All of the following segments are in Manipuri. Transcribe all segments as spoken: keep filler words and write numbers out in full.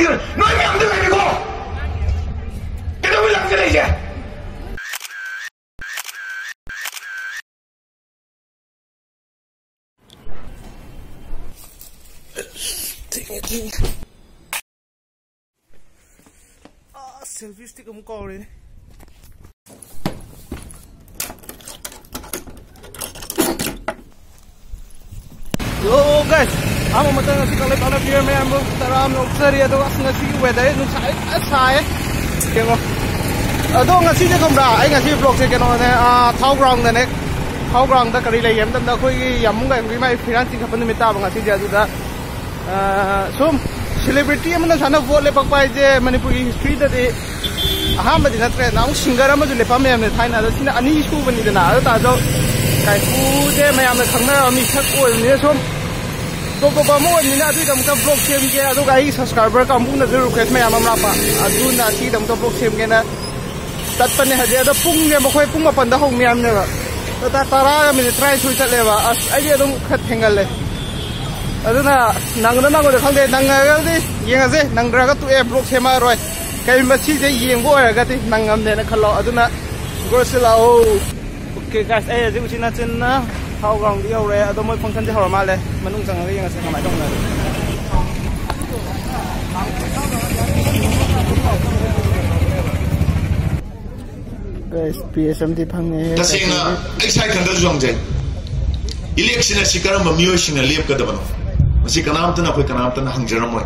ꯅꯣꯏ ꯃꯌꯥꯝꯗ ꯂꯩꯔꯦꯀꯣ꯫ ꯀꯩꯗꯧꯕꯩ ꯂꯥꯛꯇ ꯂꯩꯁꯦ? ꯊꯦꯡꯉꯦ, ꯊꯦꯡꯉꯦ꯫ ꯑꯥ, ꯁꯦꯜꯐꯤ ꯁ꯭ꯇꯤꯛ ꯑꯃꯨꯛ ꯀꯥꯎꯔꯦꯅꯦ꯫ Hello guys, ꯑꯍꯥꯟꯕ ꯃꯇꯝ ꯑꯁꯤ ꯀꯪꯂꯩꯄꯥꯛꯅ ꯄꯤꯔꯝꯃꯦ, ꯑꯃꯨꯛ ꯇꯔꯥ ꯑꯃ ꯂꯧꯖꯔꯤ꯫ ꯑꯗꯣ ꯑꯁ, ꯉꯁꯤꯒꯤ weather ꯅꯨꯡꯁꯥ ꯐꯖꯅ ꯁꯥꯏꯌꯦ꯫ ꯌꯦꯡꯉꯣ꯫ ꯑꯗꯣ ꯉꯁꯤꯁꯦ ꯈꯪꯕ꯭ꯔꯥ, ꯑꯩ ꯉꯁꯤ vlogꯁꯦ ꯀꯩꯅꯣꯅꯦ, ꯑꯥ, ꯊꯥꯎ groundꯗꯅꯦ꯫ ꯊꯥꯎ groundꯗ ꯀꯔꯤ ꯂꯩꯒꯦ ꯍꯥꯏꯕ ꯃꯇꯝꯗ ꯑꯩꯈꯣꯏꯒꯤ ꯌꯥꯝꯕꯨꯡ ꯀꯥꯏꯕꯨꯡꯒꯤ ꯃꯥꯏ ꯐꯤꯔꯥꯟ ꯆꯤꯡꯈꯠꯄ ꯅꯨꯃꯤꯠ ꯇꯥꯕ ꯉꯁꯤꯁꯦ꯫ ꯑꯗꯨꯗ ꯑ, ꯁꯨꯝ celebrity ꯑꯃꯅ ꯁꯨꯃꯥꯏꯅ vote ꯂꯦꯞꯄꯛꯄ ꯍꯥꯏꯁꯦ ꯃꯅꯤꯄꯨꯔꯒꯤ historyꯗꯗꯤ ꯑꯍꯥꯟꯕꯗꯤ ꯅꯠꯇ꯭ꯔꯦ꯫ ꯅꯍꯥꯟꯃꯨꯛ singer ꯑꯃꯁꯨ ꯂꯦꯞꯄꯝꯃꯦ ꯊꯥꯏꯅ, ꯑꯗꯣ ꯁꯤꯅ ꯑꯅꯤ ꯁꯨꯕꯅꯤꯗꯅ꯫ ꯑꯗꯨ ꯇꯥꯔꯁꯨ ꯀꯥꯏꯀꯨꯁꯦ ꯃꯌꯥꯝꯅ ꯈꯪꯅꯔꯕ ꯃꯤꯁꯛ ꯑꯣꯏꯕꯅꯤꯅ ꯁꯨꯝ top top ꯑꯃ ꯑꯣꯏꯕꯅꯤꯅ ꯑꯗꯨꯒꯤꯗꯃꯛꯇ vlog ꯁꯦꯝꯒꯦ, ꯑꯗꯨꯒ ꯑꯩꯒꯤ subscriber ꯀꯥꯡꯕꯨꯅꯁꯨ request ꯃꯌꯥꯝ ꯑꯃ ꯂꯥꯛꯄ, ꯑꯗꯨꯅ ꯁꯤꯒꯤꯗꯃꯛꯇ vlog ꯁꯦꯝꯒꯦꯅ ꯆꯠꯄꯅꯦ ꯍꯧꯖꯤꯛ꯫ ꯑꯗꯣ ꯄꯨꯡꯁꯦ ꯃꯈꯣꯏ ꯄꯨꯡ ꯃꯥꯄꯟꯗ ꯍꯧꯅꯤ ꯍꯥꯏꯕꯅꯦꯕ꯫ ꯑꯗꯣ ꯇꯔꯥꯒ ꯃꯤꯅꯤꯠ ꯇꯔꯥꯅꯤꯊꯣꯏ ꯆꯠꯂꯦꯕ꯫ ꯑꯁ, ꯑꯩꯗꯤ ꯑꯗꯨꯝ ꯈꯔ ꯊꯦꯡꯒꯜꯂꯦ꯫ ꯑꯗꯨꯅ ꯅꯪꯒꯗ꯭ꯔꯥ ꯅꯪꯉꯣꯏꯗ꯭ꯔꯥ ꯈꯪꯗꯦ꯫ ꯅꯪꯉꯒꯗꯤ ꯌꯦꯡꯉꯁꯦ, ꯅꯪꯗ꯭ꯔꯒ ꯇꯣꯛꯑꯦ, vlog ꯁꯦꯝꯃꯛꯑꯔꯣꯏ꯫ ꯀꯩꯒꯨꯝꯕ ꯁꯤꯁꯦ ꯌꯦꯡꯕ ꯑꯣꯏꯔꯒꯗꯤ ꯅꯪꯉꯝꯅꯦꯅ ꯈꯜꯂꯣ꯫ ꯑꯗꯨꯅ ꯒ꯭ꯔꯣꯁꯤ ꯂꯥꯛꯑꯣ꯫ Okay guys, ꯑꯩ ꯍꯧꯖꯤꯛ ꯎꯆꯤꯟ ꯅꯥꯆꯤꯟꯅ ꯊꯥꯎ groundꯗꯤ ꯌꯧꯔꯦ꯫ ꯑꯗꯣ ꯃꯣꯏ functionꯗꯤ ꯍꯧꯔ ꯃꯥꯜꯂꯦ꯫ ꯃꯅꯨꯡ ꯆꯪꯉꯒ ꯌꯦꯡꯉꯁꯦ ꯀꯃꯥꯏꯅ ꯇꯧꯕꯅꯣ꯫ Guys, ꯄꯤ ꯑꯦꯁ ꯑꯃꯗꯤ ꯐꯪꯉꯦ꯫ ꯇꯁꯦꯡꯅ ꯑꯩ ꯏꯁꯥ ꯏꯊꯟꯗꯁꯨ ꯌꯥꯝꯖꯩ꯫ Election ꯑꯁꯤ ꯀꯔꯝꯕ ꯃꯤꯑꯣꯏꯁꯤꯡꯅ ꯂꯦꯞꯀꯗꯕꯅꯣ? ꯃꯁꯤ ꯀꯅꯥꯝꯇꯅ, ꯑꯩꯈꯣꯏ ꯀꯅꯥꯝꯇꯅ ꯍꯪꯖꯔꯝꯃꯣꯏ꯫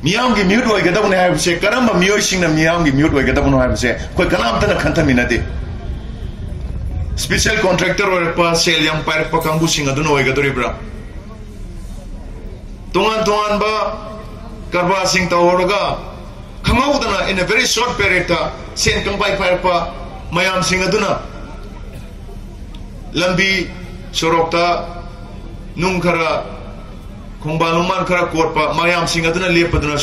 ꯃꯤꯌꯥꯝꯒꯤ ꯃꯤꯍꯨꯠ ꯑꯣꯏꯒꯗꯕꯅꯦ ꯍꯥꯏꯕꯁꯦ, ꯀꯔꯝꯕ ꯃꯤꯑꯣꯏꯁꯤꯡꯅ ꯃꯤꯌꯥꯝꯒꯤ ꯃꯤꯍꯨꯠ ꯑꯣꯏꯒꯗꯕꯅꯣ ꯍꯥꯏꯕꯁꯦ ꯑꯩꯈꯣꯏ ꯀꯅꯥꯝꯇꯅ ꯈꯟꯊꯃꯤꯟꯅꯗꯦ꯫ Special contractor ꯑꯣꯏꯔꯛꯄ, ꯁꯦꯜ ꯌꯥꯝ ꯄꯥꯏꯔꯛꯄ ꯀꯥꯡꯕꯨꯁꯤꯡ ꯑꯗꯨꯅ ꯑꯣꯏꯒꯗꯧꯔꯤꯕ꯭ꯔꯥ? ꯇꯣꯉꯥꯟ ꯇꯣꯉꯥꯟꯕ ꯀꯔꯕꯥꯔꯁꯤꯡ ꯇꯧꯔꯒ ꯈꯪꯍꯧꯗꯅ in a very short periodꯇ ꯁꯦꯟ ꯀꯪꯄꯥꯏ ꯄꯥꯏꯔꯛꯄ ꯃꯌꯥꯝꯁꯤꯡ ꯑꯗꯨꯅ ꯂꯝꯕꯤ ꯁꯣꯔꯣꯛꯇ ꯅꯨꯡ ꯈꯔ, ꯈꯣꯡꯕꯥꯟ ꯂꯣꯡꯕꯥꯟ ꯈꯔ ꯀꯣꯠꯄ ꯃꯌꯥꯝꯁꯤꯡ ꯑꯗꯨꯅ ꯂꯦꯞꯄꯗꯨꯅ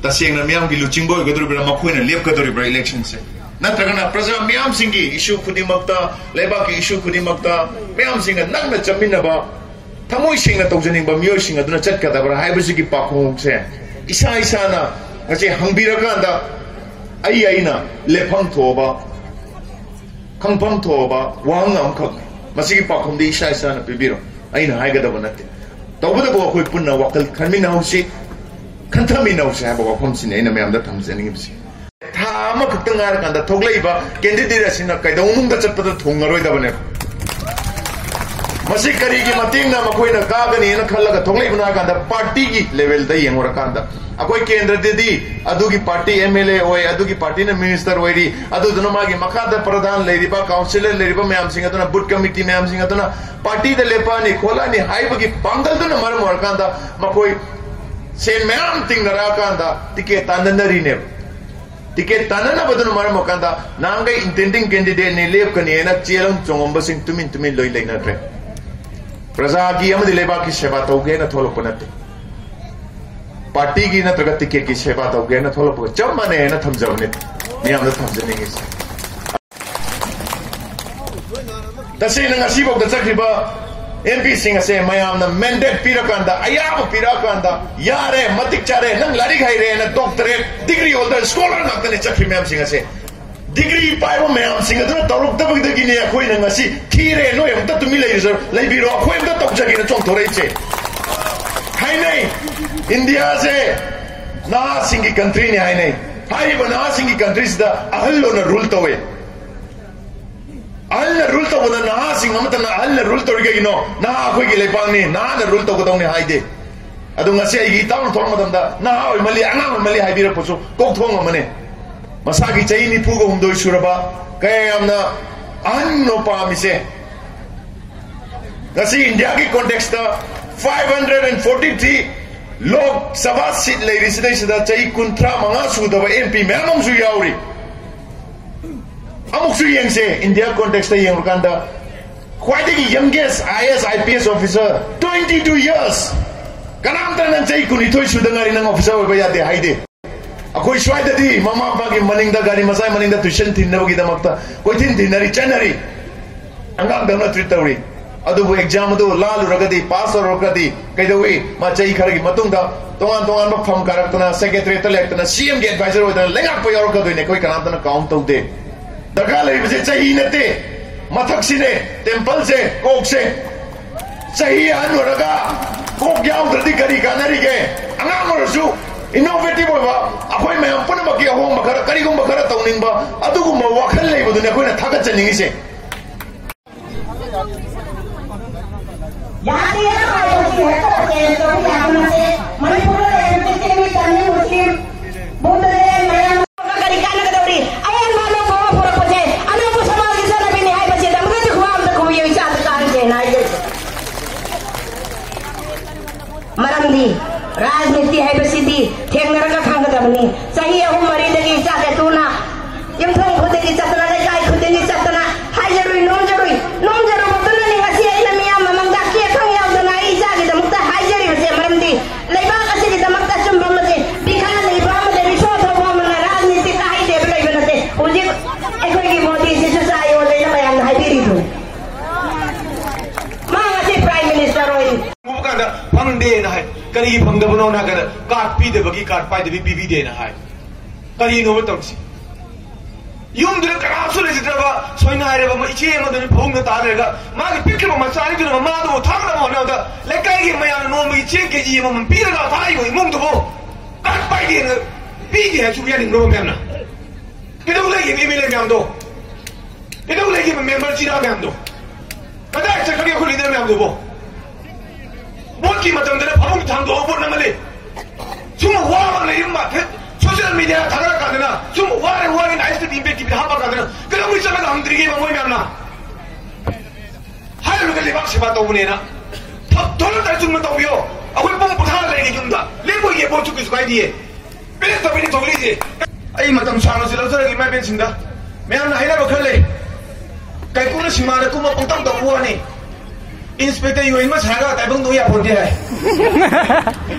ꯇꯁꯦꯡꯅ ꯃꯤꯌꯥꯝꯒꯤ ꯂꯨꯆꯤꯡꯕ ꯑꯣꯏꯒꯗꯧꯔꯤꯕ꯭ꯔꯥ, ꯃꯈꯣꯏꯅ ꯂꯦꯞꯀꯗꯧꯔꯤꯕ꯭ꯔꯥ electionꯁꯦ? ꯅꯠꯇ꯭ꯔꯒꯅ ꯄ꯭ꯔꯖꯥ ꯃꯤꯌꯥꯝꯁꯤꯡꯒꯤ issue ꯈꯨꯗꯤꯡꯃꯛꯇ, ꯂꯩꯕꯥꯛꯀꯤ issue ꯈꯨꯗꯤꯡꯃꯛꯇ ꯃꯌꯥꯝꯁꯤꯡꯒ ꯅꯛꯅ ꯆꯠꯃꯤꯟꯅꯕ ꯊꯃꯣꯏ ꯁꯦꯡꯅ ꯇꯧꯖꯅꯤꯡꯕ ꯃꯤꯑꯣꯏꯁꯤꯡ ꯑꯗꯨꯅ ꯆꯠꯀꯗꯕ꯭ꯔꯥ ꯍꯥꯏꯕꯁꯤꯒꯤ ꯄꯥꯎꯈꯨꯝꯁꯦ ꯏꯁꯥ ꯏꯁꯥꯅ ꯉꯁꯤ ꯍꯪꯕꯤꯔꯀꯥꯟꯗ ꯑꯩ ꯑꯩꯅ ꯂꯦꯞꯐꯝ ꯊꯣꯛꯑꯕ, ꯈꯪꯐꯝ ꯊꯣꯛꯑꯕ ꯋꯥꯍꯪ ꯑꯃꯈꯛ, ꯃꯁꯤꯒꯤ ꯄꯥꯎꯈꯨꯝꯗꯤ ꯏꯁꯥ ꯏꯁꯥꯅ ꯄꯤꯕꯤꯔꯣ, ꯑꯩꯅ ꯍꯥꯏꯒꯗꯕ ꯅꯠꯇꯦ꯫ ꯇꯧꯕꯇꯕꯨ ꯑꯩꯈꯣꯏ ꯄꯨꯟꯅ ꯋꯥꯈꯜ ꯈꯟꯃꯤꯟꯅꯍꯧꯁꯤ, ꯈꯟꯊꯃꯤꯟꯅꯍꯧꯁꯤ ꯍꯥꯏꯕ ꯋꯥꯐꯝꯁꯤꯅꯤ ꯑꯩꯅ ꯃꯌꯥꯝꯗ ꯊꯝꯖꯅꯤꯡꯉꯤꯕꯁꯤ꯫ ꯊꯥ ꯑꯃꯈꯛꯇ ꯉꯥꯏꯔꯀꯥꯟꯗ ꯊꯣꯛꯂꯛꯏꯕ candidate ꯑꯁꯤꯅ ꯀꯩꯗꯧꯅꯨꯡꯗ ꯆꯠꯄꯗ ꯊꯨꯡꯉꯔꯣꯏꯗꯕꯅꯦꯕ꯫ ꯃꯁꯤ ꯀꯔꯤꯒꯤ ꯃꯇꯦꯡꯅ ꯃꯈꯣꯏꯅ ꯀꯥꯒꯅꯤꯅ ꯈꯜꯂꯒ ꯊꯣꯛꯂꯛꯏꯕꯅꯣ ꯍꯥꯏ ꯀꯥꯟꯗ, ꯄꯥꯔꯇꯤꯒꯤ ꯂꯦꯚꯦꯜꯗ ꯌꯦꯡꯉꯨꯔꯀꯥꯟꯗ ꯑꯩꯈꯣꯏ ꯀꯦꯟꯗ꯭ꯔꯗꯗꯤ ꯑꯗꯨꯒꯤ ꯄꯥꯔꯇꯤ MLA ꯑꯣꯏ, ꯑꯗꯨꯒꯤ ꯄꯥꯔꯇꯤꯅ ꯃꯤꯅꯤꯁꯇꯔ ꯑꯣꯏꯔꯤ, ꯑꯗꯨꯗꯨꯅ ꯃꯥꯒꯤ ꯃꯈꯥꯗ ꯄ꯭ꯔꯙꯥꯟ ꯂꯩꯔꯤꯕ, ꯀꯥꯎꯟꯁꯤꯂꯔ ꯂꯩꯔꯤꯕ ꯃꯌꯥꯝꯁꯤꯡ ꯑꯗꯨꯅ, ꯕꯨꯠ ꯀꯃꯤꯇꯤ ꯃꯌꯥꯝꯁꯤꯡ ꯑꯗꯨꯅ ꯄꯥꯔꯇꯤꯗ ꯂꯦꯞꯄꯛꯑꯅꯤ ꯈꯣꯠꯂꯛꯑꯅꯤ ꯍꯥꯏꯕꯒꯤ ꯄꯥꯡꯒꯜꯗꯨꯅ ꯃꯔꯝ ꯑꯣꯏꯔꯀꯥꯟꯗ ꯃꯈꯣꯏ ꯁꯦꯟ ꯃꯌꯥꯝ ꯇꯤꯡꯅꯔꯛꯑꯀꯥꯟꯗ ꯇꯤꯀꯦꯠ ꯇꯥꯟꯅꯅꯔꯤꯅꯦꯕ꯫ ꯇꯤꯀꯦꯠ ꯇꯥꯟꯅꯅꯕꯗꯨꯅ ꯃꯔꯝ ꯑꯣꯏꯔꯀꯥꯟꯗ ꯅꯍꯥꯟꯈꯩ intending candidate ꯅꯤ ꯂꯦꯞꯀꯅꯤꯅ ꯆꯦꯜꯂꯝ ꯆꯣꯡꯉꯝꯕꯁꯤꯡ ꯇꯨꯃꯤꯟ ꯇꯨꯃꯤꯟ ꯂꯣꯏ ꯂꯩꯅꯈ꯭ꯔꯦ꯫ ꯄ꯭ꯔꯖꯥꯒꯤ ꯑꯃꯗꯤ ꯂꯩꯕꯥꯛꯀꯤ ꯁꯦꯕꯥ ꯇꯧꯒꯦꯅ ꯊꯣꯛꯂꯛꯄ ꯅꯠꯇꯦ, ꯄꯥꯔꯇꯤꯒꯤ ꯅꯠꯇ꯭ꯔꯒ ꯇꯤꯀꯦꯠꯀꯤ ꯁꯦꯕꯥ ꯇꯧꯒꯦꯅ ꯊꯣꯛꯂꯛꯄꯒ ꯆꯞ ꯃꯥꯟꯅꯩꯅ ꯊꯝꯖꯕꯅꯤ, ꯃꯤꯌꯥꯝꯗ ꯊꯝꯖꯅꯤꯡꯉꯤꯁꯦ꯫ ꯇꯁꯦꯡꯅ ꯉꯁꯤꯐꯥꯎꯗ ꯆꯠꯈ꯭ꯔꯤꯕ MPꯁꯤꯡ ꯑꯁꯦ ꯃꯌꯥꯝꯅ mandate ꯄꯤꯔꯀꯥꯟꯗ, ꯑꯌꯥꯕ ꯄꯤꯔꯛꯑꯀꯥꯟꯗ, "ꯌꯥꯔꯦ, ꯃꯇꯤꯛ ꯆꯥꯔꯦ, ꯅꯪ ꯂꯥꯏꯔꯤꯛ ꯍꯩꯔꯦꯅ doctorate degree holder scholar ꯉꯥꯛꯇꯅꯦ ꯆꯠꯈ꯭ꯔꯤ ꯃꯌꯥꯝꯁꯤꯡ ꯑꯁꯦ꯫ Degree ꯄꯥꯏꯕ ꯃꯌꯥꯝꯁꯤꯡ ꯑꯗꯨꯅ ꯇꯧꯔꯛꯇꯕꯗꯒꯤꯅꯦ ꯑꯩꯈꯣꯏꯅ ꯉꯁꯤ ꯊꯤꯔꯦ, ꯅꯣꯏ ꯑꯝꯇ ꯇꯨꯃꯤꯟ ꯂꯩꯔꯤꯁꯦ, ꯂꯩꯕꯤꯔꯣ, ꯑꯩꯈꯣꯏ ꯑꯝꯇ ꯇꯧꯖꯒꯦꯅ ꯆꯣꯡꯊꯣꯔꯛꯏꯁꯦ"꯫ ꯍꯥꯏꯅꯩ, ꯏꯟꯗꯤꯌꯥꯁꯦ ꯅꯍꯥꯁꯤꯡꯒꯤ countryꯅꯤ ꯍꯥꯏꯅꯩ꯫ ꯍꯥꯏꯔꯤꯕ ꯅꯍꯥꯁꯤꯡꯒꯤ countryꯁꯤꯗ ꯑꯍꯜ ꯂꯣꯟꯅ rule ꯇꯧꯋꯦ꯫ ꯑꯍꯜꯅ rule ꯇꯧꯕꯗ ꯅꯍꯥꯁꯤꯡ ꯑꯃꯠꯇꯅ ꯑꯍꯜꯅ rule ꯇꯧꯔꯤ ꯀꯩꯒꯤꯅꯣ? ꯅꯍꯥ ꯑꯩꯈꯣꯏꯒꯤ ꯂꯩꯕꯥꯛꯅꯤ, ꯅꯍꯥꯅ rule ꯇꯧꯒꯗꯧꯅꯤ ꯍꯥꯏꯗꯦ꯫ ꯑꯗꯣ ꯉꯁꯤ ꯑꯩꯒꯤ ꯏꯇꯥꯎꯅ ꯊꯣꯛꯂꯛꯄ ꯃꯇꯝꯗ ꯅꯍꯥ ꯑꯣꯏꯃꯜꯂꯤ, ꯑꯉꯥꯡ ꯑꯣꯏꯃꯜꯂꯤ ꯍꯥꯏꯕꯤꯔꯛꯄꯁꯨ ꯀꯣꯛꯊꯣꯡ ꯑꯃꯅꯦ꯫ ꯃꯁꯥꯒꯤ ꯆꯍꯤ ꯅꯤꯐꯨꯒ ꯍꯨꯝꯗꯣꯏ ꯁꯨꯔꯕ ꯀꯌꯥ ꯌꯥꯝꯅ ꯑꯍꯟꯅꯣ ꯄꯥꯝꯃꯤꯁꯦ? ꯉꯁꯤ ꯏꯟꯗꯤꯌꯥꯒꯤ contextꯇ five hundred and forty three Lok Sabha seat ꯂꯩꯔꯤꯁꯤꯗꯩꯁꯤꯗ ꯆꯍꯤ ꯀꯨꯟꯊ꯭ꯔꯥ ꯃꯉꯥ ꯁꯨꯗꯕ MP ꯃꯌꯥꯝ ꯑꯃꯁꯨ ꯌꯥꯎꯔꯤ꯫ ꯑꯃꯨꯛꯁꯨ ꯌꯦꯡꯁꯦ, ꯏꯟꯗꯤꯌꯥ contextꯇ ꯌꯦꯡꯉꯨꯔꯀꯥꯟꯗ ꯈ꯭ꯋꯥꯏꯗꯒꯤ youngest IAS IPS officer, twenty two years꯫ ꯀꯅꯥꯝꯇ ꯅꯪ ꯆꯍꯤ ꯀꯨꯟꯅꯤꯊꯣꯏ ꯁꯨꯗ ꯉꯥꯏꯔꯤ, ꯅꯪ officer ꯑꯣꯏꯕ ꯌꯥꯗꯦ ꯍꯥꯏꯗꯦ꯫ ꯑꯩꯈꯣꯏ ꯁ꯭ꯋꯥꯏꯗꯗꯤ ꯃꯃꯥ ꯃꯄꯥꯒꯤ ꯃꯅꯤꯡꯗ, ꯒꯥꯔꯤ ꯃꯆꯥꯒꯤ ꯃꯅꯤꯡꯗ tuition ꯊꯤꯟꯅꯕꯒꯤꯗꯃꯛꯇ ꯀꯣꯏꯊꯤꯟ ꯊꯤꯟꯅꯔꯤ, ꯆꯠꯅꯔꯤ, ꯑꯉꯥꯡꯗꯧꯅ treat ꯇꯧꯔꯤ꯫ ꯑꯗꯨꯕꯨ exam ꯑꯗꯨ ꯂꯥꯜꯂꯨꯔꯒꯗꯤ, pass ꯇꯧꯔꯨꯔꯒꯗꯤ ꯀꯩꯗꯧꯏ? ꯃꯥ ꯆꯍꯤ ꯈꯔꯒꯤ ꯃꯇꯨꯡꯗ ꯇꯣꯉꯥꯟ ꯇꯣꯉꯥꯟꯕ ꯐꯝ ꯀꯥꯔꯛꯇꯅ, secretariat ꯇ ꯂꯦꯛꯇꯅ, C M ꯒꯤ advisor ꯑꯣꯏꯗꯅ ꯂꯩꯉꯥꯛꯄ ꯌꯥꯎꯔꯛꯀꯗꯣꯏꯅꯦ꯫ ꯑꯩꯈꯣꯏ ꯀꯅꯥꯝꯇꯅ count ꯇꯧꯗꯦ꯫ ꯗꯔꯀꯥꯔ ꯂꯩꯔꯤꯕꯁꯦ ꯆꯍꯤ ꯅꯠꯇꯦ, ꯃꯊꯛꯁꯤꯅꯦ, temple ꯁꯦ, ꯀꯣꯛꯁꯦ꯫ ꯆꯍꯤ ꯑꯍꯟ ꯑꯣꯏꯔꯒ ꯀꯣꯛ ꯌꯥꯎꯗ꯭ꯔꯗꯤ ꯀꯔꯤ ꯀꯥꯟꯅꯔꯤꯒꯦ? ꯑꯉꯥꯡ ꯑꯣꯏꯔꯁꯨ innovative ꯑꯣꯏꯕ, ꯑꯩꯈꯣꯏ ꯃꯌꯥꯝ ꯄꯨꯝꯅꯃꯛꯀꯤ ꯑꯍꯣꯡꯕ ꯈꯔ, ꯀꯔꯤꯒꯨꯝꯕ ꯈꯔ ꯇꯧꯅꯤꯡꯕ, ꯑꯗꯨꯒꯨꯝꯕ ꯋꯥꯈꯜ ꯂꯩꯕꯗꯨꯅꯦ ꯑꯩꯈꯣꯏꯅ ꯊꯥꯒꯠꯆꯅꯤꯡꯉꯤꯁꯦ꯫ ꯌꯥꯗꯦ ꯍꯥꯏꯕꯁꯤ ꯍꯦꯛꯇ change ꯇꯧꯕ ꯌꯥꯕ ꯅꯠꯇꯦ꯫ ꯃꯅꯤꯄꯨꯔꯗ ꯂꯩꯔꯤꯕ ꯈ꯭ꯔꯤꯁꯇꯤꯌꯥꯟ, ꯃꯨꯁꯂꯤꯝ, ꯕꯨꯗꯙ, ꯃꯌꯥꯝ ꯀꯔꯤ ꯀꯥꯟꯅꯒꯗꯧꯔꯤ? ꯑꯍꯣꯡꯕ ꯑꯅꯧꯕ ꯑꯃ ꯄꯨꯔꯛꯄꯁꯦ ꯑꯅꯧꯕ ꯁꯃꯥꯖꯒꯤ ꯆꯠꯅꯕꯤꯅꯤ ꯍꯥꯏꯕꯁꯤꯗ ꯑꯃꯨꯛꯇꯗꯤ ꯈꯨꯋꯥ ꯑꯝꯇ ꯈꯨꯝꯕꯤꯌꯨ, ꯏꯆꯥꯗ ꯀꯥꯟꯅꯗꯦꯅ ꯍꯥꯏꯖꯔꯤ꯫ ꯃꯔꯝꯗꯤ ꯔꯥꯖꯅꯤꯇꯤ ꯍꯥꯏꯕꯁꯤꯗꯤ ꯊꯦꯡꯅꯔꯒ ꯈꯪꯒꯗꯕꯅꯤ꯫ ꯆꯍꯤ ꯑꯍꯨꯝ ꯃꯔꯤꯗꯒꯤ ꯏꯆꯥ ꯀꯦꯇꯨꯅ ꯌꯨꯝꯊꯣꯡ ꯈꯨꯗꯤꯡꯒꯤ ꯆꯠꯇꯅ, ꯂꯩꯀꯥꯏ ꯈꯨꯗꯤꯡꯒꯤ ꯆꯠꯇꯅ ꯍꯥꯏꯖꯔꯨꯏ, ꯅꯣꯝꯖꯔꯨꯏ, ꯅꯣꯝꯖꯔꯨꯕꯗꯨꯅꯅꯤ ꯉꯁꯤ ꯑꯩꯅ ꯃꯤꯌꯥꯝ ꯃꯃꯥꯡꯗ ꯀꯦꯈꯪ ꯌꯥꯎꯗꯅ ꯑꯩ ꯏꯆꯥꯒꯤꯗꯃꯛꯇ ꯍꯥꯏꯖꯔꯤꯕꯁꯦ꯫ ꯃꯔꯝꯗꯤ ꯂꯩꯕꯥꯛ ꯑꯁꯤꯒꯤꯗꯃꯛꯇ ꯑꯆꯨꯝꯕ ꯑꯃꯁꯦ ꯚꯤꯈꯥ ꯂꯩꯕ ꯑꯃꯗ ꯔꯤꯁꯣ ꯊꯧꯕ ꯑꯃꯅ ꯔꯥꯖꯅꯤꯇꯤ ꯀꯥꯏꯗꯦꯕ ꯂꯩꯕ ꯅꯠꯇꯦ꯫ ꯍꯧꯖꯤꯛ ꯑꯩꯈꯣꯏꯒꯤ ꯃꯣꯗꯤꯁꯤꯁꯨ ꯆꯥ ꯌꯣꯜꯂꯦꯅ ꯃꯌꯥꯝꯅ ꯍꯥꯏꯕꯤꯔꯤꯗꯨꯅꯤ꯫ ꯃꯥ ꯉꯁꯤ Prime Minister ꯑꯣꯏꯔꯤ꯫ ꯎꯕ ꯀꯥꯟꯗ ꯐꯪꯗꯦꯅ ꯍꯥꯏ꯫ ꯀꯔꯤꯒꯤ ꯐꯪꯗꯕꯅꯣꯅ ꯍꯥꯏ ꯀꯥꯟꯗ card ꯄꯤꯗꯕꯒꯤ, card ꯄꯥꯏꯗꯕꯤ ꯄꯤꯕꯤꯗꯦꯅ ꯍꯥꯏ꯫ ꯀꯔꯤꯅꯣꯕ ꯇꯧꯔꯤꯁꯤ? ꯌꯨꯝꯗꯨꯗ ꯀꯅꯥꯁꯨ ꯂꯩꯖꯗ꯭ꯔꯕ ꯁꯣꯏꯅꯥꯏꯔꯕ ꯑꯃ, ꯏꯆꯦ ꯑꯃꯗꯨꯅ ꯐꯃꯨꯡꯗ ꯇꯥ ꯂꯩꯔꯒ ꯃꯥꯒꯤ ꯄꯤꯛꯈ꯭ꯔꯕ ꯃꯆꯥꯅꯤꯗꯨꯅ ꯃꯃꯥꯗꯨꯕꯨ ꯊꯥꯛꯅꯕ ꯍꯣꯠꯅꯕꯗ ꯂꯩꯀꯥꯏꯒꯤ ꯃꯌꯥꯝꯅ ꯅꯣꯡꯃꯒꯤ ꯆꯦꯡ ꯀꯦꯖꯤ ꯑꯃꯃꯝ ꯄꯤꯔꯒ ꯊꯥꯛꯏꯕ ꯏꯃꯨꯡꯗꯨꯕꯨ card ꯄꯥꯏꯗꯦꯅ ꯄꯤꯗꯦ ꯍꯥꯏ ꯁꯨꯛꯌꯥ ꯌꯥꯅꯤꯡꯕ꯭ꯔꯣ ꯃꯌꯥꯝꯅ? ꯀꯩꯗꯧ ꯂꯩꯒꯦ M L A ꯃꯌꯥꯝꯗꯣ? ꯀꯩꯗꯧ ꯂꯩꯒꯦ member ꯆꯤꯔꯥ ꯃꯌꯥꯝꯗꯣ? ꯀꯗꯥꯏ ꯆꯠꯈ꯭ꯔꯒꯦ ꯑꯩꯈꯣꯏ leader ꯃꯌꯥꯝꯗꯨꯕꯣ? Vote ꯀꯤ ꯃꯇꯝꯗꯅ ꯐꯃꯨꯡ ꯊꯥꯡꯗꯣꯛꯑꯒ vote ꯅꯝꯍꯜꯂꯤ꯫ ꯁꯨꯝ ꯋꯥꯕ ꯂꯩꯔꯤ ꯃꯥ-, social media ꯊꯥꯒꯠꯂꯀꯥꯟꯗꯅ ꯁꯨꯝ ꯋꯥꯔꯦ, ꯋꯥꯔꯦꯅ ISTV ꯏꯝꯄꯦꯛ ꯇꯤꯚꯤꯗ ꯍꯥꯞꯄꯀꯥꯟꯗꯅ ꯀꯩꯗꯧꯉꯩ ꯆꯠꯂꯒ ꯍꯪꯗ꯭ꯔꯤꯒꯦꯕ ꯃꯣꯏ ꯃꯌꯥꯝꯅ? ꯍꯥꯏꯔꯨꯔꯒ ꯂꯩꯕꯥꯛ ꯁꯦꯕꯥ ꯇꯧꯕꯅꯦꯅ ꯊ-, ꯊꯣꯛꯂꯛꯇ꯭ꯔ ꯆꯨꯝꯅ ꯇꯧꯕꯤꯌꯣ꯫ ꯑꯩꯈꯣꯏ ꯄꯨꯡ ꯄꯣꯊꯥ ꯂꯩꯔꯒꯦ ꯌꯨꯝꯗ꯫ ꯂꯦꯞꯄꯣꯏꯒꯦ vote ꯁꯨ ꯀꯩꯁꯨ ꯀꯥꯏꯗꯤꯌꯦ꯫ ꯄꯦꯔꯦꯟ ꯇꯧꯕꯤꯅꯤ ꯊꯣꯛꯂꯛꯏꯁꯦ꯫ ꯑꯩ ꯃꯇꯝ ꯁꯥꯡꯅꯁꯨ ꯂꯧꯖꯔꯒꯦ ꯏꯃꯥ ꯏꯕꯦꯟꯁꯤꯡꯗ꯫ ꯃꯌꯥꯝꯅ ꯍꯥꯏꯅꯕ ꯈꯔ ꯂꯩ꯫ ꯀꯥꯏꯀꯨꯅ ꯁꯤꯃꯥꯗ ꯀꯨꯝꯕ ꯄꯪꯇꯧ ꯇꯧꯕ ꯋꯥꯅꯤ꯫ Inspector ꯌꯣꯏꯃ ꯁꯥꯔꯒ ꯇꯥꯏꯕꯪꯗꯣ ꯌꯥꯄꯣꯟꯇꯦ ꯍꯥꯏ꯫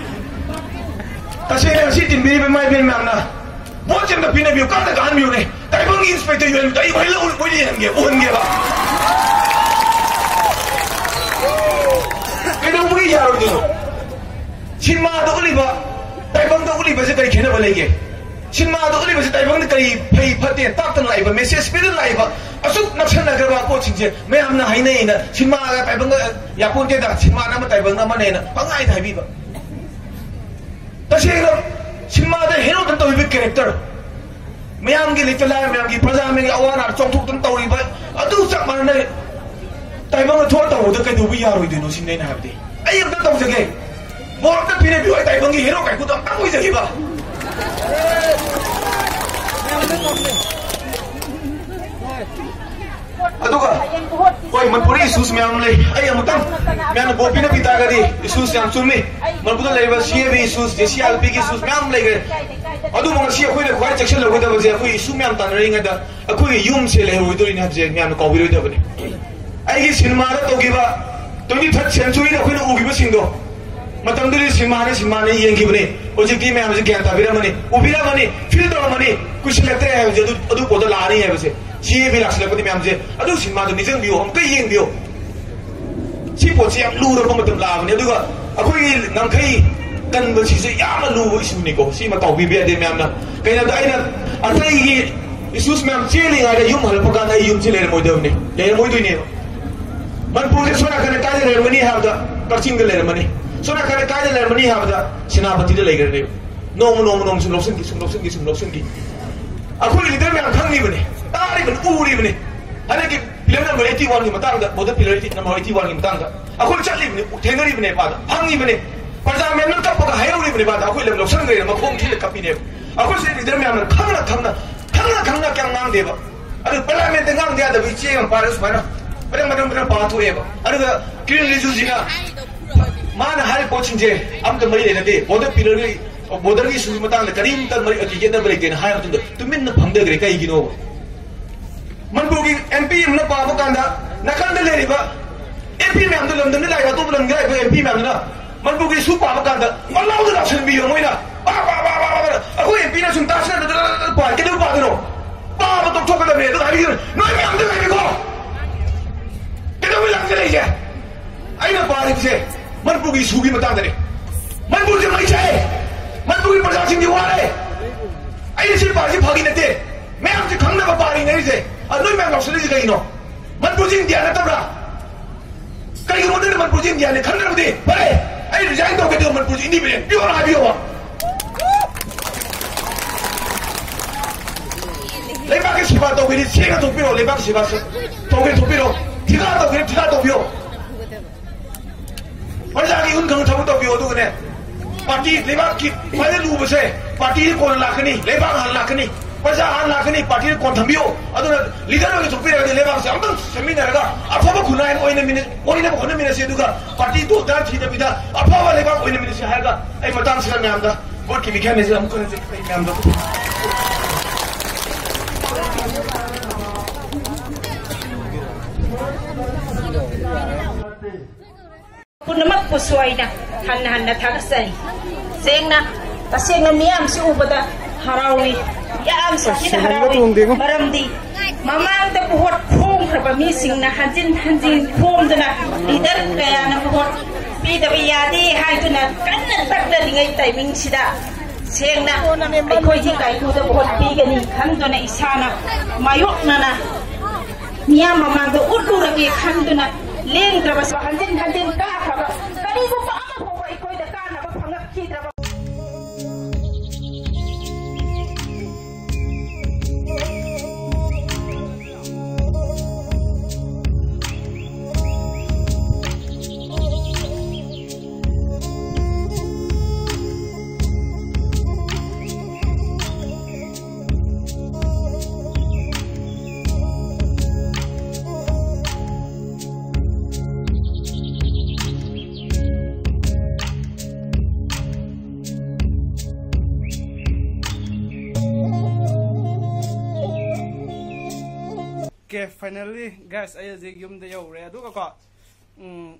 ꯇꯁꯦꯡꯅ ꯉꯁꯤ ꯇꯤꯟꯕꯤꯔꯤꯕ ꯏꯃꯥ ꯏꯕꯦꯟ ꯃꯌꯥꯝꯅ vote ꯁꯦ ꯑꯝꯇ ꯄꯤꯅꯕꯤꯌꯨ, ꯀꯟꯅ ꯀꯥꯍꯟꯕꯤꯌꯨꯅꯦ꯫ ꯇꯥꯏꯕꯪꯒꯤ Inspector ꯌꯣꯏꯃꯗꯣ ꯑꯩ ꯍꯣꯏ ꯂꯧ-, ꯍꯣꯏ ꯌꯦꯡꯍꯟꯒꯦ, ꯎꯍꯟꯒꯦꯕ꯫ ꯌꯥꯔꯣꯏꯗꯣꯏꯅꯣ? ꯁꯤꯅꯦꯃꯥꯗ ꯎꯠꯂꯤꯕ, ꯇꯥꯏꯕꯪꯗ ꯎꯠꯂꯤꯕꯁꯦ ꯀꯔꯤ ꯈꯦꯠꯅꯕ ꯂꯩꯒꯦ? ꯁꯤꯅꯦꯃꯥꯗ ꯎꯠꯂꯤꯕꯁꯦ ꯇꯥꯏꯕꯪꯗ ꯀꯔꯤ ꯐꯩ ꯐꯠꯇꯦ ꯇꯥꯛꯇꯅ ꯂꯥꯛꯏꯕ, ꯃꯦꯁꯦꯖ ꯄꯤꯗꯅ ꯂꯥꯛꯏꯕ, ꯑꯁꯨꯛ ꯅꯛꯁꯟꯅꯈ꯭ꯔꯕ ꯄꯣꯠꯁꯤꯡꯁꯦ ꯃꯌꯥꯝꯅ ꯍꯥꯏꯅꯩꯅ, ꯁꯤꯅꯦꯃꯥꯒ ꯇꯥꯏꯕꯪꯒ ꯌꯥꯄꯣꯟꯇꯦꯗ, ꯁꯤꯅꯦꯃꯥꯅ ꯑꯃ, ꯇꯥꯏꯕꯪꯅ ꯑꯃꯅꯦꯅ ꯄꯪꯍꯥꯏꯗ ꯍꯥꯏꯕꯤꯕ꯫ ꯇꯁꯦꯡꯅ ꯁꯤꯅꯦꯃꯥꯗ ꯍꯦꯔꯣꯗ ꯇꯧꯔꯤꯕ ꯀꯦꯔꯦꯛꯇꯔ, ꯃꯌꯥꯝꯒꯤ ꯂꯩꯇ ꯂꯥꯏꯔ ꯃꯌꯥꯝꯒꯤ, ꯄ꯭ꯔꯖꯥ ꯃꯌꯥꯝꯒꯤ ꯑꯋꯥ ꯑꯅꯥ ꯆꯥꯎꯊꯣꯛꯇꯅ ꯇꯧꯔꯤꯕ ꯑꯗꯨ ꯆꯞ ꯃꯥꯟꯅꯅ ꯇꯥꯏꯕꯪꯅ ꯊꯣꯛꯑ ꯇꯧꯕꯗ ꯀꯩꯗꯧꯕ ꯌꯥꯔꯣꯏꯗꯣꯏꯅꯣ ꯁꯤꯅꯤ ꯑꯩꯅ ꯍꯥꯏꯕꯗꯤ꯫ ꯑꯩ ꯑꯝꯇ ꯇꯧꯖꯒꯦ, ꯃꯣꯔꯣꯛꯇ ꯄꯤꯅꯕꯤꯌꯨ, ꯑꯩ ꯇꯥꯏꯕꯪꯒꯤ ꯍꯦꯔꯣ ꯀꯥꯏꯀꯨꯗꯣ ꯑꯝꯇ ꯑꯣꯏꯖꯒꯦꯕ꯫ ꯑꯗꯨꯒ ꯍꯣꯏ, ꯃꯅꯤꯄꯨꯔꯤ ꯏꯁꯨꯁ ꯃꯌꯥꯝ ꯂꯩ꯫ ꯑꯩ ꯑꯃꯨꯛꯇꯪ ꯃꯌꯥꯝꯅ ꯕꯣꯠ ꯄꯤꯅꯕꯤ ꯇꯥꯔꯒꯗꯤ, ꯏꯁꯨꯁ ꯌꯥꯝ ꯆꯨꯝꯃꯤ꯫ ꯃꯅꯤꯄꯨꯔꯗ ꯂꯩꯔꯤꯕ ꯁꯤ A B issues, J C R ꯄꯤꯒꯤ ꯏꯁꯨꯁ ꯃꯌꯥꯝ ꯂꯩꯈ꯭ꯔꯦ꯫ ꯑꯗꯨꯕꯨ ꯉꯁꯤ ꯑꯩꯈꯣꯏꯅ ꯈ꯭ꯋꯥꯏ ꯆꯦꯛꯁꯤꯜꯍꯧꯒꯗꯕꯁꯦ, ꯑꯩꯈꯣꯏ ꯏꯁꯨ ꯃꯌꯥꯝ ꯇꯥꯟꯅꯔꯤꯉꯩꯗ ꯑꯩꯈꯣꯏꯒꯤ ꯌꯨꯝꯁꯦ ꯂꯩꯍꯧꯔꯣꯏꯗꯣꯏꯅꯤ ꯍꯥꯏꯕꯁꯦ ꯃꯌꯥꯝꯅ ꯀꯥꯎꯕꯤꯔꯣꯏꯗꯕꯅꯤ꯫ ꯑꯩꯒꯤ ꯁꯤꯅꯦꯃꯥꯗ ꯇꯧꯈꯤꯕ twenty third centuryꯗ ꯑꯩꯈꯣꯏꯅ ꯎꯈꯤꯕꯁꯤꯡꯗꯣ, ꯃꯇꯝꯗꯨꯗꯤ ꯁꯤꯅꯦꯃꯥꯅꯤ, ꯁꯤꯅꯦꯃꯥꯅꯤ ꯌꯦꯡꯈꯤꯕꯅꯤ꯫ ꯍꯧꯖꯤꯛꯇꯤ ꯃꯌꯥꯝꯁꯦ ꯒ꯭ꯌꯥꯟ ꯇꯥꯕꯤꯔꯝꯃꯅꯤ, ꯎꯕꯤꯔꯝꯃꯅꯤ, ꯐꯤꯜ ꯇꯧꯔꯝꯃꯅꯤ꯫ ꯀꯨꯏꯁꯤꯜꯂꯛꯇ꯭ꯔꯦ ꯍꯥꯏꯕꯁꯦ ꯑꯗꯨ, ꯑꯗꯨ ꯄꯣꯠꯇ ꯂꯥꯛꯑꯅꯤ ꯍꯥꯏꯕꯁꯦ꯫ ꯁꯤ ꯑꯦ ꯕꯤ ꯂꯥꯛꯁꯤꯜꯂꯛꯄꯗꯤ ꯃꯌꯥꯝꯁꯦ ꯑꯗꯨ ꯁꯤꯅꯦꯃꯥꯗꯣ ꯅꯤꯡꯁꯤꯡꯕꯤꯌꯨ, ꯑꯃꯨꯛꯀ ꯌꯦꯡꯕꯤꯌꯨ꯫ ꯁꯤ ꯄꯣꯠꯁꯤ ꯌꯥꯝ ꯂꯨꯔꯕ ꯃꯇꯝ ꯂꯥꯛꯑꯕꯅꯤ꯫ ꯑꯗꯨꯒ ꯑꯩꯈꯣꯏꯒꯤ ꯉꯝꯈꯩ ꯀꯟꯕꯁꯤꯁꯨ ꯌꯥꯝꯅ ꯂꯨꯕ ꯏꯁꯨꯅꯤꯀꯣ꯫ ꯁꯤꯃ ꯀꯥꯎꯕꯤꯕ ꯌꯥꯗꯦ ꯃꯌꯥꯝꯅ꯫ ꯀꯩꯅꯣꯗ ꯑꯩꯅ ꯑꯇꯩꯒꯤ ꯏꯁꯨꯁ ꯃꯌꯥꯝ ꯆꯦꯜꯂꯤꯉꯩꯗ ꯌꯨꯝ ꯍꯜꯂꯛꯄ ꯀꯥꯟꯗ ꯑꯩ ꯌꯨꯝꯁꯤ ꯂꯩꯔꯝꯃꯣꯏꯗꯕꯅꯤ, ꯂꯩꯔꯝꯃꯣꯏꯗꯣꯏꯅꯦꯕ꯫ ꯃꯅꯤꯄꯨꯔꯁꯦ ꯁꯣꯝ ꯅꯥꯀꯟꯗ ꯀꯥꯏꯗ ꯂꯩꯔꯝꯒꯅꯤ ꯍꯥꯏꯕꯗ ꯀꯛꯆꯤꯡꯗ ꯂꯩꯔꯝꯃꯅꯤ, ꯁꯣꯝ ꯅꯥꯀꯟꯗ ꯀꯥꯏꯗ ꯂꯩꯔꯝꯃꯅꯤ ꯍꯥꯏꯕꯗ ꯁꯦꯅꯥꯄꯇꯤꯗ ꯂꯩꯈ꯭ꯔꯅꯦꯕ꯫ ꯅꯣꯡꯃ ꯅꯣꯡꯃ ꯅꯣꯡꯃ ꯁꯨꯝ ꯂꯧꯁꯤꯟꯈꯤ, ꯁꯨꯝ ꯂꯧꯁꯤꯟꯈꯤ, ꯁꯨꯝ ꯂꯧꯁꯤꯟꯈꯤ꯫ ꯑꯩꯈꯣꯏꯒꯤ ꯂꯤꯗꯔ ꯃꯌꯥꯝ ꯈꯪꯉꯤꯕꯅꯤ, ꯇꯥꯔꯤꯕꯅꯤ, ꯎꯔꯤꯕꯅꯤ꯫ ꯍꯟꯗꯛꯀꯤ ꯐꯤꯂꯝ ꯅꯝꯕꯔ eighty oneꯒꯤ ꯃꯇꯥꯡꯗ, ꯕꯣꯗꯔ ꯐꯤꯂꯝ ꯅꯝꯕꯔ eighty oneꯒꯤ ꯃꯇꯥꯡꯗ ꯑꯩꯈꯣꯏ ꯆꯠꯂꯤꯕꯅꯤ, ꯊꯦꯡꯅꯔꯤꯕꯅꯤ, ꯄꯥꯗ ꯐꯪꯉꯤꯕꯅꯤ꯫ ꯄ꯭ꯔꯖꯥ ꯃꯌꯥꯝꯅ ꯀꯞꯄꯒ ꯍꯥꯏꯍꯧꯔꯤꯕꯅꯤ, ꯄꯥꯗ ꯑꯩꯈꯣꯏ ꯂꯝ ꯂꯧꯁꯤꯟꯈ꯭ꯔꯦꯅ ꯃꯈꯣꯡ ꯊꯤꯜꯂ ꯀꯞꯄꯤꯅꯦꯕ꯫ ꯑꯩꯈꯣꯏ ꯁꯤꯗ ꯂꯤꯗꯔ ꯃꯌꯥꯝꯅ ꯈꯪꯅ ꯈꯪꯅ, ꯈꯪꯅ ꯈꯪꯅ ꯀꯌꯥꯝ ꯉꯥꯡꯗꯦꯕ꯫ ꯑꯗꯨ ꯄꯥꯔꯂꯤꯌꯥꯃꯦꯟꯇ ꯉꯥꯡꯗ ꯌꯥꯗꯕ ꯏꯆꯦ ꯑꯃ ꯄꯥꯏꯔꯒ ꯁꯨꯃꯥꯏꯅ ꯃꯔꯝ ꯃꯔꯝ ꯃꯔꯝ ꯄꯥꯊꯣꯛꯑꯦꯕ꯫ ꯑꯗꯨꯒ ꯀꯤꯔꯟ ꯔꯤꯖꯤꯖꯨꯁꯤꯅ ꯃꯥꯅ ꯍꯥꯏꯔꯤꯕ ꯄꯣꯠꯁꯤꯡꯁꯦ ꯑꯝꯇ ꯃꯔꯤ ꯂꯩꯅꯗꯦ, ꯕꯣꯔꯗꯔ ꯄꯤꯂꯔꯒꯤ, ꯕꯣꯔꯗꯔꯒꯤ ꯏꯁꯨꯒꯤ ꯃꯇꯥꯡꯗ ꯀꯔꯤꯝꯇ ꯃꯔꯤ ꯌꯦꯠꯅꯕ ꯂꯩꯇꯦꯅ ꯍꯥꯏꯔ ꯃꯇꯨꯡꯗ ꯇꯨꯃꯤꯟꯅ ꯐꯝꯊꯈ꯭ꯔꯦ꯫ ꯀꯩꯒꯤꯅꯣꯕ? ꯃꯅꯤꯄꯨꯔꯒꯤ ꯑꯦꯝ ꯄꯤ ꯑꯃꯅ ꯄꯥꯕ ꯀꯥꯟꯗ ꯅꯥꯀꯟꯗ ꯂꯩꯔꯤꯕ ꯑꯦꯝ ꯄꯤ ꯃꯌꯥꯝꯗꯣ, ꯂꯝꯗꯝꯗ ꯂꯥꯛꯏꯕ ꯑꯇꯣꯞꯄ ꯂꯝꯗ ꯂꯥꯛꯏꯕ ꯑꯦꯝ ꯄꯤ ꯃꯌꯥꯝꯗꯨꯅ ꯃꯅꯤꯄꯨꯔꯒꯤ ꯏꯁꯨ ꯄꯥꯕ ꯀꯥꯟꯗ ꯄꯪꯂꯥꯎꯗ ꯂꯥꯎꯁꯟꯕꯤꯌꯣ ꯃꯣꯏꯅ꯫ ꯄꯥ, ꯄꯥ, ꯄꯥ, ꯄꯥ, ꯄꯥ, ꯄꯥ꯫ ꯑꯩꯈꯣꯏ ꯑꯦꯝ ꯄꯤꯅ ꯁꯨꯝ ꯇꯥꯁꯤꯟꯅꯗꯅ ꯄꯥꯏ꯫ ꯀꯩꯗꯧꯕ ꯄꯥꯗꯣꯏꯅꯣ? ꯄꯥꯕ ꯇꯣꯛꯊꯣꯛꯀꯗꯕꯅꯦ꯫ ꯑꯗꯨꯒ ꯍꯥꯏꯕꯤꯒꯗꯕꯅꯦ, ꯅꯣꯏ ꯃꯌꯥꯝꯗ ꯂꯩꯔꯦꯀꯣ꯫ ꯀꯩꯗꯧꯕꯩ ꯂꯥꯛꯁꯤꯜꯂꯛꯏꯁꯦ? ꯑꯩꯅ ꯄꯥꯔꯤꯕꯁꯦ ꯃꯅꯤꯄꯨꯔꯒꯤ ꯏꯁꯨꯒꯤ ꯃꯇꯥꯡꯗꯅꯤ꯫ ꯃꯅꯤꯄꯨꯔꯁꯦ ꯃꯩ ꯆꯥꯛꯑꯦ꯫ ꯃꯅꯤꯄꯨꯔꯒꯤ ꯄ꯭ꯔꯖꯥꯁꯤꯡꯗꯤ ꯋꯥꯔꯦ꯫ ꯑꯩꯅ ꯁꯤ ꯄꯥꯔꯤꯁꯤ ꯐꯥꯒꯤ ꯅꯠꯇꯦ꯫ ꯃꯌꯥꯝꯁꯦ ꯈꯪꯅꯕ ꯄꯥꯔꯤꯅꯦ ꯑꯩꯁꯦ꯫ ꯑꯗꯨ ꯅꯣꯏ ꯃꯌꯥꯝ ꯂꯥꯎꯁꯤꯜꯂꯤꯁꯤ ꯀꯩꯒꯤꯅꯣ? ꯃꯅꯤꯄꯨꯔꯁꯤ ꯏꯟꯗꯤꯌꯥ ꯅꯠꯇꯕ꯭ꯔꯥ? ꯀꯩꯒꯤꯅꯣ ꯅꯣꯏꯅ ꯃꯅꯤꯄꯨꯔꯁꯤ ꯏꯟꯗꯤꯌꯥꯅꯤ ꯈꯪꯗ꯭ꯔꯕꯗꯤ? ꯐꯔꯦ, ꯑꯩ ꯔꯤꯖꯥꯏꯟ ꯇꯧꯒꯦ ꯑꯗꯨꯒ ꯃꯅꯤꯄꯨꯔꯁꯤ ꯏꯟꯗꯤꯄꯦꯟꯗꯦꯟ ꯄꯤꯌꯣꯅ ꯍꯥꯏꯕꯤꯌꯣꯕ꯫ ꯂꯩꯕꯥꯛꯀꯤ ꯁꯦꯕꯥ ꯇꯧꯒꯦꯗꯤ ꯁꯦꯡꯅ ꯊꯣꯛꯄꯤꯔꯣ꯫ ꯂꯩꯕꯥꯛꯀꯤ ꯁꯦꯕꯥ ꯇꯧꯒꯦ ꯊꯣꯛꯄꯤꯔꯣ꯫ ꯊꯤꯀꯥ ꯇꯧꯒꯦ ꯊꯤꯀꯥ ꯇꯧꯕꯤꯌꯣ꯫ ꯄ꯭ꯔꯖꯥꯒꯤ ꯏꯍꯨꯟ ꯈꯪꯅ ꯊꯕꯛ ꯇꯧꯕꯤꯌꯣ꯫ ꯑꯗꯨꯒꯅꯦ, ꯄꯥꯔꯇꯤ, ꯂꯩꯕꯥꯛꯀꯤ ꯈ꯭ꯋꯥꯏꯗꯒꯤ ꯂꯨꯕꯁꯦ, ꯄꯥꯔꯇꯤꯗꯤ ꯀꯣꯟꯅ ꯂꯥꯛꯀꯅꯤ, ꯂꯩꯕꯥꯛ ꯍꯥꯟꯅ ꯂꯥꯛꯀꯅꯤ, ꯄ꯭ꯔꯖꯥ ꯍꯥꯟꯅ ꯂꯥꯛꯀꯅꯤ, ꯄꯥꯔꯇꯤꯗꯤ ꯀꯣꯟ ꯊꯝꯕꯤꯌꯣ꯫ ꯑꯗꯨꯅ ꯂꯤꯗꯔ ꯑꯣꯏꯅ ꯊꯣꯛꯄꯤꯔꯒꯗꯤ ꯂꯩꯕꯥꯛꯁꯦ ꯑꯃꯨꯛꯇꯪ ꯁꯦꯝꯃꯤꯟꯅꯔꯒ ꯑꯐꯕ ꯈꯨꯟꯅꯥꯏ ꯑꯃ ꯑꯣꯏꯅꯃꯤꯟꯅ-, ꯑꯣꯏꯅꯕ ꯍꯣꯠꯅꯃꯤꯟꯅꯁꯤ꯫ ꯑꯗꯨꯒ ꯄꯥꯔꯇꯤ ꯗꯣ ꯗꯥ ꯊꯤꯗꯕꯤꯗ ꯑꯐꯕ ꯂꯩꯕꯥꯛ ꯑꯣꯏꯅꯃꯤꯟꯅꯁꯤ ꯍꯥꯏꯔꯒ ꯑꯩ ꯃꯇꯥꯡꯁꯤꯗ ꯃꯌꯥꯝꯗ ꯚꯣꯠꯀꯤ ꯃꯤꯈꯥꯏ ꯃꯦꯖꯤꯛ ꯑꯃꯨꯛ ꯍꯟꯅ ꯑꯩ ꯃꯌꯥꯝꯗ ꯄꯨꯝꯅꯃꯛꯄꯨꯁꯨ ꯑꯩꯅ ꯍꯟꯅ ꯍꯟꯅ ꯊꯥꯒꯠꯆꯔꯤ꯫ ꯁꯦꯡꯅ, ꯇꯁꯦꯡꯅ ꯃꯤꯌꯥꯝꯁꯤ ꯎꯕꯗ ꯍꯔꯥꯎꯏ, ꯌꯥꯝ ꯁꯥꯊꯤꯅ ꯍꯔꯥꯎꯏ꯫ ꯃꯔꯝꯗꯤ ꯃꯃꯥꯡꯗ ꯚꯣꯠ ꯈꯣꯝꯈ꯭ꯔꯕ ꯃꯤꯁꯤꯡꯅ ꯍꯟꯖꯤꯟ ꯍꯟꯖꯤꯟ ꯈꯣꯝꯗꯨꯅ ꯂꯤꯗꯔ ꯀꯌꯥꯅ ꯚꯣꯠ ꯄꯤꯗꯕ ꯌꯥꯗꯦ ꯍꯥꯏꯗꯨꯅ ꯀꯟꯅ ꯇꯛꯅꯔꯤꯉꯩ ꯇꯥꯏꯃꯤꯡꯁꯤꯗ ꯁꯦꯡꯅ ꯑꯩꯈꯣꯏꯒꯤ ꯀꯥꯏꯀꯨꯗ ꯚꯣꯠ ꯄꯤꯒꯅꯤ ꯈꯟꯗꯨꯅ ꯏꯁꯥꯅ ꯃꯥꯌꯣꯛꯅꯅ ꯃꯤꯌꯥꯝ ꯃꯃꯥꯡꯗ ꯎꯠꯂꯨꯔꯒꯦ ꯈꯟꯗꯨꯅ ꯂꯦꯡꯗ꯭ꯔꯕꯁꯨ ꯍꯟꯖꯤꯟ ꯍꯟꯖꯤꯟ ꯀꯥꯈ꯭ꯔꯕ ꯀꯔꯤꯒꯨꯝꯕ ꯑꯃ ꯐꯥꯎꯕ ꯑꯩꯈꯣꯏꯗ ꯀꯥꯟꯅꯕ ꯐꯪꯉꯛꯈꯤꯗ꯭ꯔꯕ Okay, finally, guys, ꯑꯩ ꯍꯧꯖꯤꯛ ꯌꯨꯝꯗ ꯌꯧꯔꯦ꯫ ꯑꯗꯨꯒꯀꯣ, ꯎꯝ,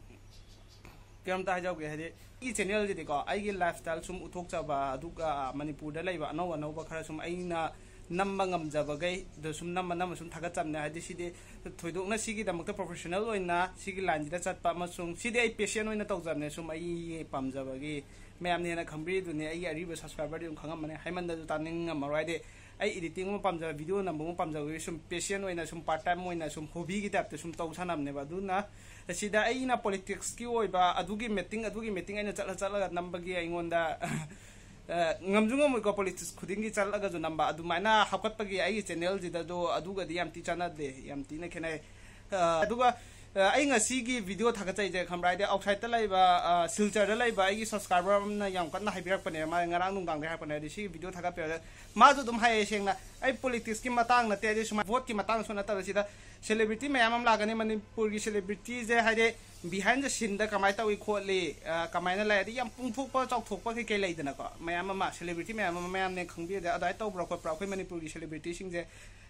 ꯀꯩꯅꯣꯝꯇ ꯍꯥꯏꯖꯍꯧꯒꯦ, ꯍꯥꯏꯗꯤ, ꯑꯩꯒꯤ ꯆꯦꯅꯦꯜꯁꯤꯗꯤꯀꯣ, ꯑꯩꯒꯤ ꯂꯥꯏꯐ ꯁ꯭ꯇꯥꯏꯜ ꯁꯨꯝ ꯎꯠꯊꯣꯛꯆꯕ, ꯑꯗꯨꯒ ꯃꯅꯤꯄꯨꯔꯗ ꯂꯩꯕ ꯑꯅꯧ ꯑꯅꯧꯕ ꯈꯔ ꯁꯨꯝ ꯑꯩꯅ ꯅꯝꯕ ꯉꯝꯖꯕꯈꯩꯗꯣ ꯁꯨꯝ ꯅꯝꯃ ꯅꯝꯃ ꯁꯨꯝ ꯊꯥꯒꯠꯆꯕꯅꯦ꯫ ꯍꯥꯏꯗꯤ ꯁꯤꯗꯤ ꯊꯣꯏꯗꯣꯛꯅ ꯁꯤꯒꯤꯗꯃꯛꯇ professional ꯑꯣꯏꯅ ꯁꯤꯒꯤ lineꯁꯤꯗ ꯆꯠꯄ ꯑꯃꯁꯨꯡ ꯁꯤꯗꯤ ꯑꯩ passion ꯑꯣꯏꯅ ꯇꯧꯖꯕꯅꯦ꯫ ꯁꯨꯝ ꯑꯩ ꯄꯥꯝꯖꯕꯒꯤ ꯃꯌꯥꯝꯅ ꯍꯦꯟꯅ ꯈꯪꯕꯤꯔꯤꯗꯨꯅꯤ꯫ ꯑꯩꯒꯤ ꯑꯔꯤꯕ subscriberꯗꯤ ꯑꯗꯨꯝ ꯈꯪꯉꯝꯃꯅꯤ, ꯍꯥꯏꯃꯟꯗꯁꯨ ꯇꯥꯅꯤꯡꯉꯝꯃꯔꯣꯏ꯫ ꯍꯥꯏꯗꯤ ꯑꯩ editingꯒꯨꯝꯕ ꯄꯥꯝꯖꯕ, video ꯅꯝꯕꯒꯨꯝꯕ ꯄꯥꯝꯖꯕꯒꯤ ꯁꯨꯝ passion ꯑꯣꯏꯅ ꯁꯨꯝ part time ꯑꯣꯏꯅ ꯁꯨꯝ hobbyꯒꯤ typeꯇ ꯁꯨꯝ ꯇꯧ ꯁꯥꯟꯅꯕꯅꯦꯕ꯫ ꯑꯗꯨꯅ ꯁꯤꯗ ꯑꯩꯅ politicsꯀꯤ ꯑꯣꯏꯕ ꯑꯗꯨꯒꯤ meeting ꯑꯗꯨꯒꯤ meeting ꯑꯩꯅ ꯆꯠꯂ ꯆꯠꯂꯒ ꯅꯝꯕꯒꯤ ꯑꯩꯉꯣꯟꯗ ꯑ, ꯉꯝꯁꯨ ꯉꯝꯃꯣꯏꯀꯣ꯫ Politics ꯈꯨꯗꯤꯡꯒꯤ ꯆꯠꯂꯒꯁꯨ ꯅꯝꯕ ꯑꯗꯨꯃꯥꯏꯅ ꯍꯥꯞꯀꯠꯄꯒꯤ ꯑꯩꯒꯤ channelꯁꯤꯗꯗꯣ ꯑꯗꯨꯒꯗꯤ ꯌꯥꯝ ꯊꯤ ꯆꯥꯟꯅꯗꯦ, ꯌꯥꯝ ꯊꯤꯅ ꯈꯦꯠꯅꯩ꯫ ꯑ, ꯑꯗꯨꯒ ꯑ, ꯑꯩ ꯉꯁꯤꯒꯤ video ꯊꯥꯒꯠꯆꯔꯤꯁꯦ ꯈꯪꯕ꯭ꯔꯥ? ꯍꯥꯏꯗꯤ outsideꯇ ꯂꯩꯕ, ꯑ, ꯁꯤꯜꯆꯔꯗ ꯂꯩꯕ ꯑꯩꯒꯤ subscriber ꯑꯃꯅ ꯌꯥꯝ ꯀꯟꯅ ꯍꯥꯏꯕꯤꯔꯛꯄꯅꯦ꯫ ꯃꯥ ꯉꯔꯥꯡ ꯅꯨꯡꯗꯥꯡꯗꯒꯤ ꯍꯥꯏꯔꯛꯄꯅꯦ꯫ ꯍꯥꯏꯗꯤ ꯁꯤꯒꯤ video ꯊꯥꯒꯠꯄꯤꯔꯒ ꯃꯥꯁꯨ ꯑꯗꯨꯝ ꯍꯥꯏꯌꯦ ꯁꯦꯡꯅ, "ꯑꯩ politicsꯀꯤ ꯃꯇꯥꯡ ꯅꯠꯇꯦ, ꯍꯥꯏꯗꯤ ꯁꯨꯃꯥꯏꯅ voteꯀꯤ ꯃꯇꯥꯡꯁꯨ ꯅꯠꯇꯕ, ꯁꯤꯗ celebrity ꯃꯌꯥꯝ ꯑꯃ ꯂꯥꯛꯀꯅꯤ ꯃꯅꯤꯄꯨꯔꯒꯤ celebrityꯁꯦ, ꯍꯥꯏꯗꯤ behind the sceneꯗ ꯀꯃꯥꯏꯅ ꯇꯧꯏ ꯈꯣꯠꯂꯤ, ꯑ, ꯀꯃꯥꯏꯅ ꯂꯩ, ꯑꯗꯩ ꯌꯥꯝ ꯄꯨꯡꯊꯣꯛꯄ ꯆꯥꯎꯊꯣꯛꯄ ꯀꯩꯀꯩ ꯂꯩꯗꯅꯀꯣ, ꯃꯌꯥꯝ ꯑꯃ celebrity ꯃꯌꯥꯝ ꯑꯃ ꯃꯌꯥꯝꯅ ꯈꯪꯕꯤꯔꯗꯤ ꯑꯗꯨꯃꯥꯏꯅ ꯇꯧꯕ꯭ꯔꯥ ꯈꯣꯠꯄ꯭ꯔꯥ ꯑꯩꯈꯣꯏ ꯃꯅꯤꯄꯨꯔꯒꯤ celebrityꯁꯤꯡꯁꯦ?"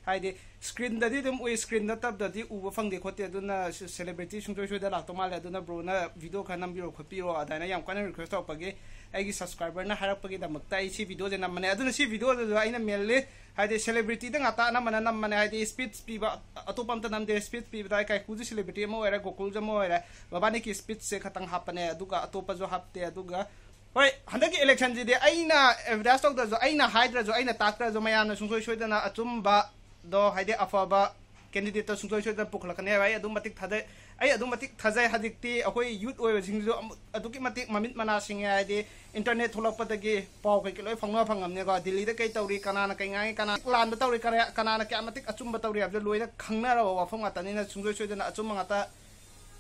ꯍꯥꯏꯗꯤ screenꯗꯗꯤ ꯑꯗꯨꯝ ꯎꯏ, screen ꯅꯠꯇꯕꯗꯗꯤ ꯎꯕ ꯐꯪꯗꯦ ꯈꯣꯠꯇꯦ, ꯑꯗꯨꯅ celebrity ꯁꯨꯡꯁꯣꯏ ꯁꯣꯏꯗ ꯂꯥꯛꯇꯧ ꯃꯥꯜꯂꯦ, ꯑꯗꯨꯅ broꯅ video ꯈꯔ ꯅꯝꯕꯤꯔꯣ ꯈꯣꯠꯄꯤꯔꯣ ꯑꯗꯨꯃꯥꯏꯅ ꯌꯥꯝ ꯀꯟꯅ request ꯇꯧꯔꯛꯄꯒꯤ ꯑꯩꯒꯤ subscriberꯅ ꯍꯥꯏꯔꯛꯄꯒꯤꯗꯃꯛꯇ ꯑꯩ ꯁꯤ videoꯁꯦ ꯅꯝꯕꯅꯦ꯫ ꯑꯗꯨꯅ ꯁꯤ videoꯗꯁꯨ ꯑꯩꯅ mainly ꯍꯥꯏꯗꯤ celebrityꯗ ꯉꯥꯛꯇ ꯑꯅꯝꯕꯅ ꯅꯝꯕꯅꯦ꯫ ꯍꯥꯏꯗꯤ speech ꯄꯤꯕ ꯑꯇꯣꯞꯄ ꯑꯝꯇ ꯅꯝꯗꯦ꯫ Speech ꯄꯤꯕꯗ ꯑꯩ ꯀꯥꯏꯀꯨꯁꯨ celebrity ꯑꯃ ꯑꯣꯏꯔꯦ, ꯒꯣꯀꯨꯜꯁꯨ ꯑꯃ ꯑꯣꯏꯔꯦ, ꯃꯕꯥꯅꯤꯒꯤ speechꯁꯦ ꯈꯇꯪ ꯍꯥꯞꯄꯅꯦ, ꯑꯗꯨꯒ ꯑꯇꯣꯞꯄꯁꯨ ꯍꯥꯞꯇꯦ꯫ ꯑꯗꯨꯒ ꯍꯣꯏ, ꯍꯟꯗꯛꯀꯤ electionꯁꯤꯗꯤ ꯑꯩꯅ advertise ꯇꯧꯗ꯭ꯔꯁꯨ, ꯑꯩꯅ ꯍꯥꯏꯗ꯭ꯔꯁꯨ, ꯑꯩꯅ ꯇꯥꯛꯇ꯭ꯔꯁꯨ ꯃꯌꯥꯝꯅ ꯁꯨꯡꯁꯣꯏ ꯁꯣꯏꯗꯅ ꯑꯆꯨꯝꯕꯗꯣ, ꯍꯥꯏꯗꯤ ꯑꯐꯕ candidateꯇꯣ ꯁꯨꯡꯁꯣꯏ ꯁꯣꯏꯗꯅ ꯄꯨꯈꯠꯂꯛꯀꯅꯤ ꯍꯥꯏꯕ ꯑꯩ ꯑꯗꯨꯝ ꯃꯇꯤꯛ ꯊꯥꯖꯩ꯫ ꯑꯩ ꯑꯗꯨꯝ ꯃꯇꯤꯛ ꯊꯥꯖꯩ꯫ ꯍꯧꯖꯤꯛꯇꯤ ꯑꯩꯈꯣꯏ youth ꯑꯣꯏꯕꯁꯤꯡꯁꯨ ꯑꯃꯨꯛ ꯑꯗꯨꯛꯀꯤ ꯃꯇꯤꯛ ꯃꯃꯤꯠ ꯃꯅꯥ ꯁꯤꯡꯉꯦ꯫ ꯍꯥꯏꯗꯤ internet ꯊꯣꯛꯂꯛꯄꯗꯒꯤ ꯄꯥꯎ ꯀꯩꯀꯩ ꯂꯣꯏ ꯐꯥꯎꯅ ꯐꯪꯉꯝꯅꯤꯀꯣ꯫ ꯗꯤꯜꯂꯤꯗ ꯀꯩ ꯇꯧꯔꯤ, ꯀꯅꯥꯅ ꯀꯩ ꯉꯥꯡꯉꯤ, ꯀꯅꯥ ꯂꯥꯟꯕ ꯇꯧꯔꯤ, ꯀꯅꯥ, ꯀꯅꯥꯅ ꯀꯌꯥ ꯃꯇꯤꯛ ꯑꯆꯨꯝꯕ ꯇꯧꯔꯤ ꯍꯥꯏꯕꯗꯣ ꯂꯣꯏꯅ ꯈꯪꯅꯔꯕ ꯋꯥꯐꯝ ꯉꯥꯛꯇꯅꯤꯅ ꯁꯨꯡꯁꯣꯏ ꯁꯣꯏꯗꯅ ꯑꯆꯨꯝꯕ ꯉꯥꯛꯇ,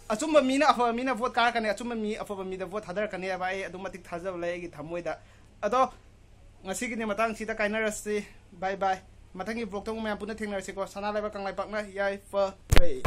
ꯑꯆꯨꯝꯕ ꯃꯤꯅ ꯑꯐꯕ ꯃꯤꯅ vote ꯀꯥꯔꯛꯀꯅꯤ, ꯑꯆꯨꯝꯕ ꯃꯤ ꯑꯐꯕ ꯃꯤꯗ vote ꯊꯥꯗꯔꯛꯀꯅꯤ ꯍꯥꯏꯕ ꯑꯩ ꯑꯗꯨꯝ ꯃꯇꯤꯛ ꯊꯥꯖꯕ ꯂꯩ ꯑꯩꯒꯤ ꯊꯃꯣꯏꯗ꯫ ꯑꯗꯣ ꯉꯁꯤꯒꯤꯗꯤ ꯃꯇꯥꯡꯁꯤꯗ ꯀꯥꯏꯅꯔꯁꯤ꯫ Bye bye꯫ ꯃꯊꯪꯒꯤ vlogꯇ ꯑꯃꯨꯛ ꯃꯌꯥꯝ ꯄꯨꯟꯅ ꯊꯦꯡꯅꯔꯁꯤꯀꯣ꯫ ꯁꯅꯥ ꯂꯩꯕꯥꯛ ꯀꯪꯂꯩꯄꯥꯛꯅ ꯌꯥꯏꯐꯔꯦ꯫